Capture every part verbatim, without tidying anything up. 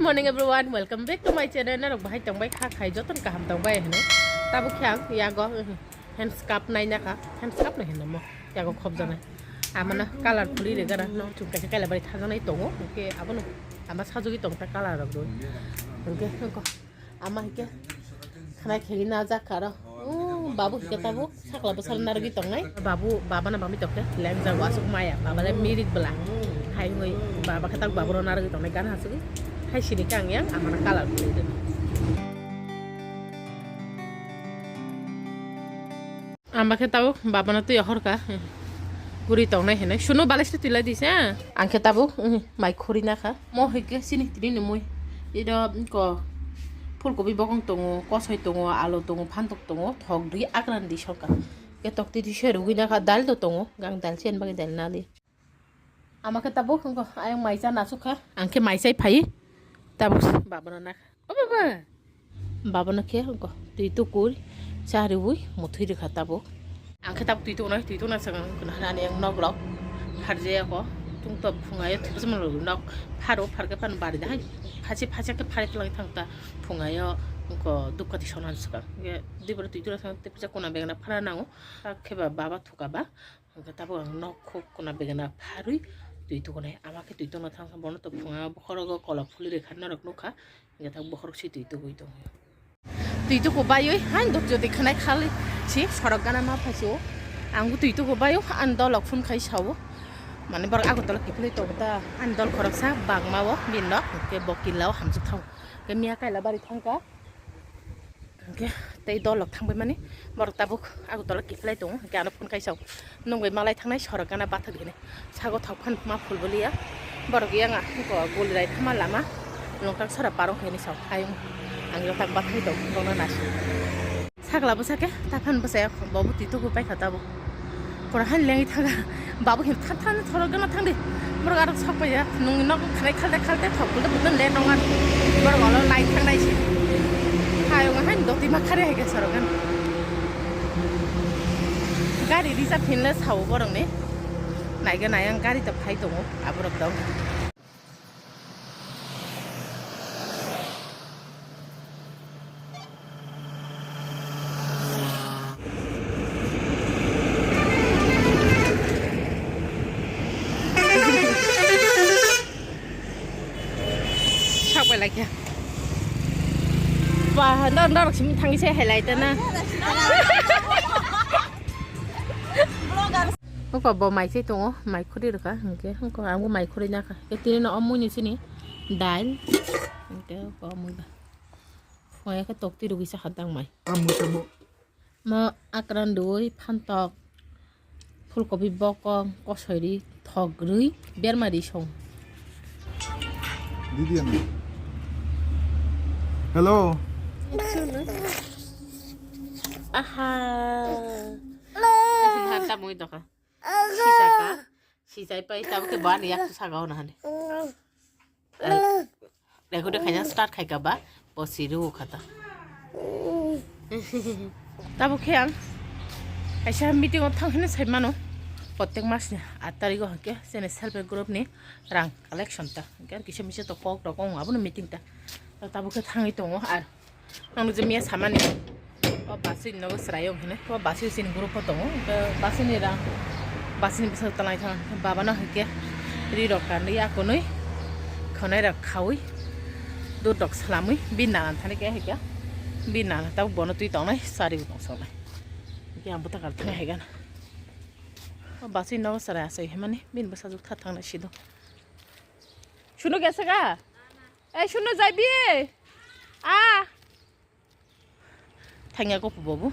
Morning everyone, welcome back to my channel. Norok bahai tongbai kha khai joton kaham tongbai hwnwi. Tabuk khe ang yago, uh, hand scrub naina kha. Hand scrub no hino mo. Yago khobjanai. Amana color phuli re gara no chung kaisa kaila bari thajaknai tongo. Hwnkhe abono ama sajugwi tongta color rok do. Hwnkhe hwnkhe ama hwnkhe khanai kheli najak kha ro. Oh, babu hwnkhe tabuk sakla bwsarok narwgwi tongnai. Babu, babano bamwi tongkhe lengjago aswk maya. Baba le mirik bwla. Hai hwnwi baba khe tabuk babu rok narwgwi tongnai gan hasugwi. Hai sini khe ang yang amana color phuli rwnai. Ama khe tabuk babano twi ahorkha. Guri tongnai hinwi. Sunu balai se twi lai di se. Ang khe tabuk, mm, mai khuri na kha. Mo hai khe sini tini ni mui. Iro ko phulkobi bokong tongo, kosoi tongo, alu tongo, phantok tongo, thok dui akran di soka. Khe tok twi twi se rugwi na kha, dal do tongo. Gang dal chen bagwi dal na di. Ama khe tabuk wngkha, ayang mai cha nasuk kha. Ang khe mai chai phai. Tabuk babano nak. O baba. Babano khe wngkha twi tukui cha riui muthwi rwkha tabuk. Ang khe tabuk twi tuknai, twi tukna swkang wngkha hani ang nok rok pharjaya kho. Tung to phungayo thwpsma rok nok pharo pharkhe phano bari dahai. Phachi phachi khe phari twlang thang ta phungayo wngkha dukha twi sona swkang. Ge diboro twi tukna swkang tei pisa kuna begna phara nango. Tak khe ba baba thuka ba. Hwnkhe tabuk ang nok khuk kuna begana pharwi twi tukunai. Ama khe twi tokna thangsa bono to phunga bokhorogo kolok phuli rwkha norok nukha. Hwnkhe tabuk bokhorok se twi tugui tongo. Twi tuku baiwi haino jodi khwnai khali si sorok gana ma phaisio. Ang bo twi tuku baio ani dolok phone khai sao. Mane borok Agartala kiphilwi tongo ta ani dol khoroksa bangma o bini nok hwnkhe bo killa o hamjak thango. Hwnkhe miya kaila bari thangkha. Hwnkhe tei dol rok thangbai mani borok tabuk Agartala kiphilai tongo, hwnkhe ano phone kaisa nwng bai malai thangnai sorok gana bathak hinwi sago thok phan ma phul bwliya borok yang a guli rai thangma lama longkang sora parong hinwi sao ayung ang yathak bathai tong borokno naising sakla bwsa khe ta phan bwsaya bo bo twi tubu paikha tabuk. Pura han lengwi thanga. Babu hin than than thorok gana thangdi. Borok arok sok paiya. Nungni nok khalai khalte khalte thok bulte bulte le tongan. Borok olo lai thangnai si. Hayung han doti ma khare hai ke sorok gan. Gari risa phinle sao borok ni. Naiga nayang gari ta phai tongo aborok dong. Sak bai laikya. Ba, nor, nor simi thangwi se hai lai ta na. Oko bo mai se tongo, mai khuri rwkha, hwnkhe oko ang bo mai khuri nakha. Tei tini no o mui ni sini dal, hwnkhe oko o mui ba. Phunga khe tok twi rwgwi sakha tang mai. Mo akran dui, phantok, phulkobi bokong, kosoiri, thok rwi, berma ri song. Didi ano. Hello. Aha. Nanta mui doka. Sijai pa. Sijai pa ita ke ban yak tu saga ona hani. Rego de kanya start khai ka ba. Bo siru khata. Tabo khe ang kaisa meeting o thang hino sai mano. Protek mas ni aat tarikh o hake sene self help group ni rang collection ta. Kisa misa to kok rok ong abo meeting ta. Tabo khe thangwi tongo ar. Ang nukjak miya samani. O basui nogo chwrai o hwnwi. O basui chini group o tongo. Hwnkhe basui ni rang, basui ni bwswk talai thang. Baba no hwnkhe ri rok kanwi akonwi khwnai rok khaui dud rok swlamwi bini nana thani khe hwnkhe bini nana tabuk bono twi tongnai chari bo tong soknai. Hwnkhe ang bwtang kar thangwi hai gana. O basui nogo chwrai achai hwnmani bini bwsajwk tha thangnai sido. Sunu kesa ga? Ei, sunu jaibi? A. Thangya kok bobo.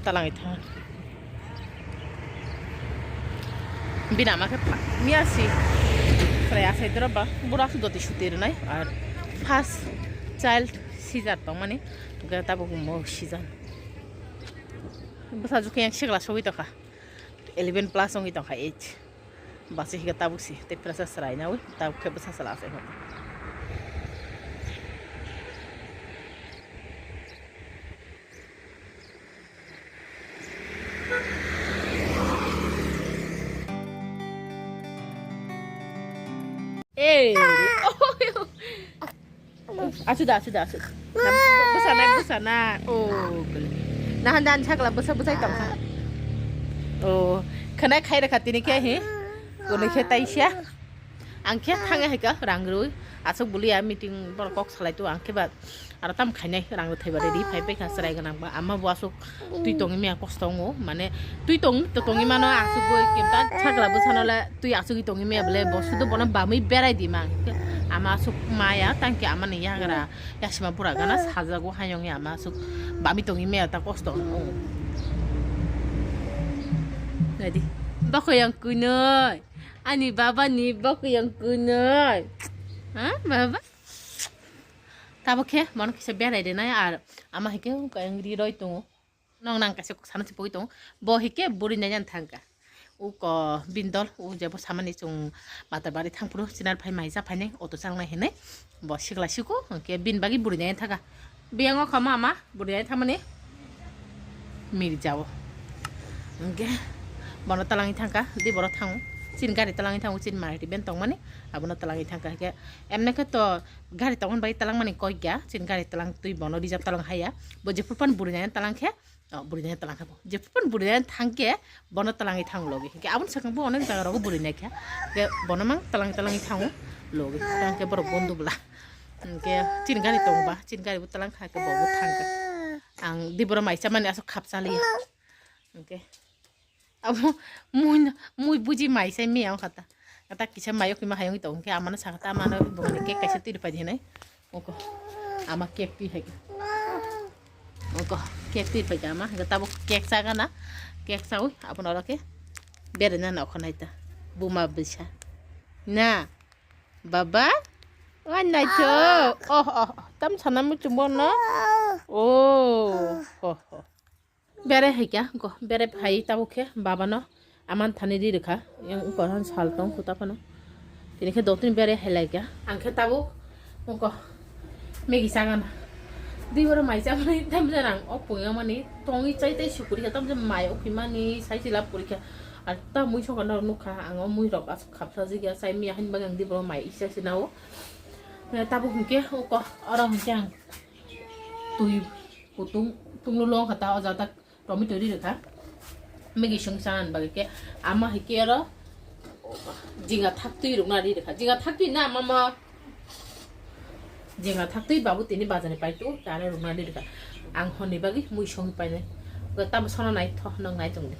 Talangi thang. Bini ama khe miya si. Chwrai achai doro ba. Bura su doti suti rwnai. Ar first child scissor tongmani. Hwnkhe tabuk mo scissor. Bwsajwk khe yang sigla sogwi tongkha. Eleven plus wngwi tongkha age. Basi higa tabuk si, tei pressure chwrai naui, tabuk khe bwsa chwla se. Hey! Asu da, asu da, asu. Bwsa nai, bwsa na. Oh, gole. Nahan dan sakla bwsa bwsai tongkha. Oh, khanai khai rakha tini khe hi. Kono khe taisa. Ang khe thangya hai ka rang rwi. Asuk buli ya meeting bor kok salai tu ang khe ba aro tam khainai rang rwthai ba ready phai pai kha chwrai gwnang ba ama bo asuk twi tongwi maya kosto wngo mane twi tong to tongwi mano asuk goi kemta sakla bwsano le twi asugwi tongwi maya bole bo sudo bono bamwi berai di mang ama asuk maya tangki ama ni yagra yasima bura gana sajago hayong ya ama asuk bamwi tongwi maya ta kosto wngo. Nadi bako yang kunoi. Ani baba ni bokong kunoi. Ha, baba? Tabo khe, mono kisa berai de nai, ar ama hai khe, hwnkhe ang ri roi tongo. Nong nang kaisa sana si pogwi tongo. Bo hai khe, buri nai thangka. Uko bindol, u jebo samani chung Matarbari thangphuru, chinar phai mai ja phainai, auto changnai hinui. Bo sikla siku, hwnkhe bini bagwi buri nai thangka. Biyang o kha mama, buri nai thangmani. Mirjao. Hwnkhe bono talangwi thangkha, di borok thango. Chini gari talangwi thango, chini Maruti van tongmani, abono talangwi thangkha. Hwnkhe emne khe to gari tongmani bai talangmani koi ya, chini gari talang twi bono reserve talang haya. Bo jephru phano buri nai talang khe, o buri nai talang kha bo. Jephru phano buri nai thangkhe bono talangwi thango logi. Hwnkhe aboni swkang bo onek jaga rogo buri nai kha. Hwnkhe bono mang talangwi talangwi thango logi. Tangkhe borok bondu bwla. Hwnkhe chini gari tongba, chini gari bo talang kha, hwnkhe bo bo thangkha. Ang di borok mai chamani aswk khapsa liya. Hwnkhe abo mui, mui buji mai sai miya wngkha ta. Ta kisa mai o kima hayung tong khe amano sakha ta amano bongni cake kaisa twi rwpai di hinui. Oko ama cake twi hai. Oko cake twi rwpai ama hwnkhe tabuk cake chagana. Cake chawi abono oro khe berena nokho nai ta. Buma bisa. Na baba. Wan nai cho. Oh oh oh. Tam sana muchung bono. Oh. Ho ho. Bere hai kya, go, bere phai tabuk khe baba no aman thani ri rwkha. Yang ko han sal tong khuta phano. Tini khe dotini bere hai lai kya. Ang khe tabuk ko Maggie chagana. Di boro mai chamani tam jarang o pungya mani tongwi chai tai sukuri kha tam jam mai o phimani sai chila puri kha. Ar ta mui sokha no nukha ang o mui rok asuk khapsa jigya sai miya hin bagang di boro mai isa sinao. Tabuk hwnkhe ko oro hwnkhe ang twi kutung tunglo long kha ta o jata tomato ri rwkha. Maggie song sana bagwi khe ama hai khe oro jinga thaktwi rwkna ri rwkha. Jinga thaktwi na mama? Jinga thaktwi babu tini bazar ni paitu tare rwkna ri rwkha. Ang honni bagwi mui song painai. Tamo sono nai tho nong nai tongdi.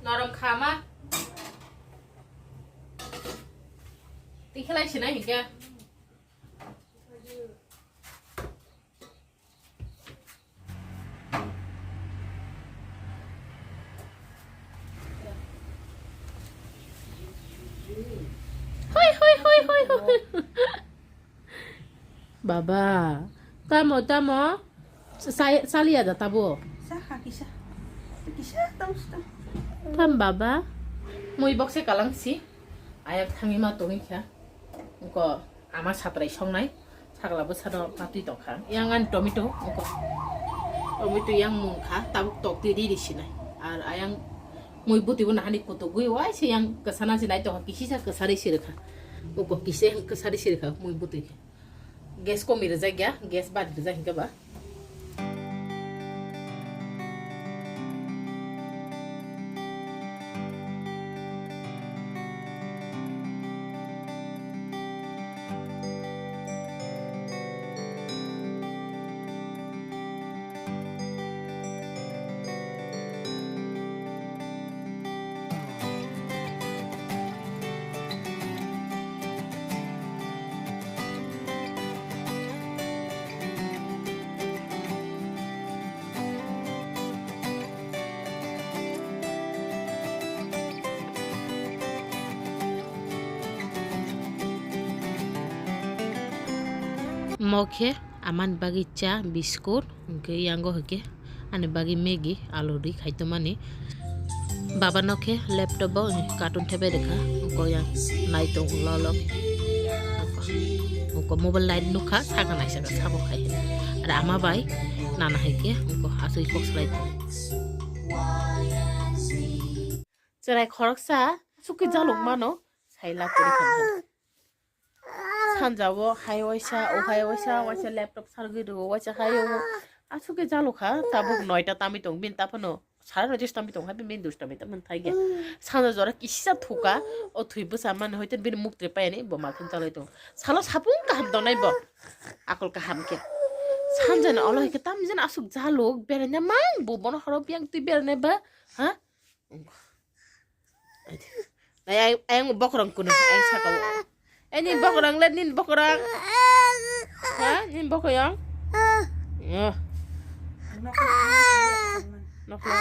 Norom khama. Tikhlai sinai hingke. Hoi, hoi, hoi, hoi, hoi. Baba, tamo, tamo? Sa-, saliya da tabo? Sakha kisa. Kisa, tamo, tamo. Tam baba? Mui bokse kalang si. Ayak thangi ma tongwi kha. Ko ama satrai songnai. Sakla bwsano patwi tongkha. Yang ani tomato, oko. Tomato yang mungkha, tabuk toktwi riri sinai. Ar ayang mui bwtwi bo nahani kutugwi waisa yang kwsana sinai tongkha, kisisa kwsari sirikha. Oko kisa kwsari sirikha, mui bwtwi. Gas komi rijak ya, gas bari rijak hinkhe ba. Mo khe amani bagwi cha, biskut, hwnkhe yango hwnkhe ani bagwi Maggi, alu ri khai tongmani. Baba no khe laptop bo cartoon thebai rwkha, ungko yang nai tong lolok. Ungko mobile nai nukha, saka naisaka sabo khai. Ar ama bai nana hai khe ungko asui kok salai tong. Chwrai khoroksa suki jaluk mano, sai lab kori kha. Sanjao hai waisa, o hai waisa, waisa laptop sargwi rwo, waisa hai o. Asuk khe jalo kha, tabuk noita tamwi tong, bini taphano sare noita tamwi tong, hai bini dush tamwi tamo thai khe. Sanja jora kisa thuka, o thwi bwsa mani hoite bini muk tre payani bo ma khum chalai tong. Salo sapung kaham tongnai bo, akol kaham khe. Sanjani olo hai khe tamjani asuk jalo, beraina mang bo bono horo biyang twi beraina ba, ha? Nai, ayang, ayang bokorong kuno, ayang saka o. Eh, nin bokorong le, nin bokorong. Ha, nin bokorong. Yo. Nokla.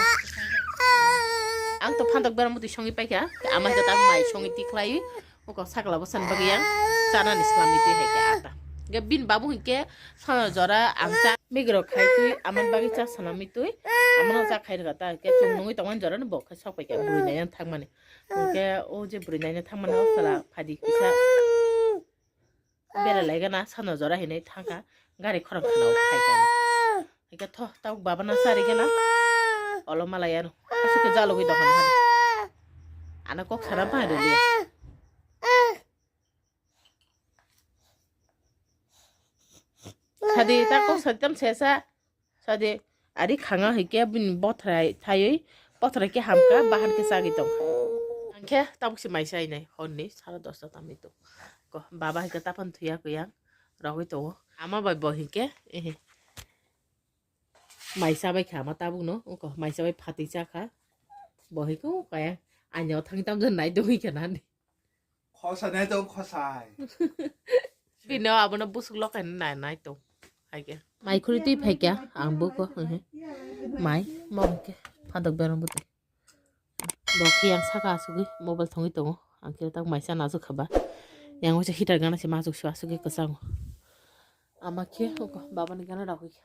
Ang to phantok beram muti songi paikha. Ama khe tak mai songi tikhlai. Oko sakla bo san bagwi yang. Chana ni slam ni twi hai khe ata. Ge bin babu hin khe sana jora ang cha. Migro khai twi, aman bagwi cha sana mi twi. Amano cha khai rwkha ta. Khe chung nungwi tongmani jora ni bo khe sok paikha. Bwrwi nai yang thangmani. Hwnkhe o je bwrwi naina thangmani o sala phadi kisa bera laigana sano jora hinwi thangkha gari khorang khana o phaikha. Hwnkhe tho tabuk baba no chari gana olo malai ano aswk khe jalogwi dohon hano. Ano kok sana phai rwliya. Sadi ta kok sadi tam sesa. Sadi ari khanga hai khe bini bothrai thaiwi bothrai khe hamkha bahan khe chagwi tongkha. Angkhe tabuk se maisa inai honni sara dosta tamni tongo. Ko baba hai khe tapan thuya kuyang rogwi tongo. Ama bai bo hinkhe ehe. Maisa bai kha ama tabuk no ungko maisa bai phatwi chakha. Bo hai khe kaya anya thangwi tamjani nai dongwi khe nani. Khosai nai tong khosai. Bino abono busuk lokai nai nai tong. Hai khe. Mai khuri twi phai kya ang buko. Mai mo hwnkhe phandok berang bwtwi. Bo khe yang saka asugwi mobile thongwi tongo. Ang khe tak maisa nasu khaba. Yang waisa heater gana se masuk su asugwi kwchango. Ama khe babani gana ragwi kha.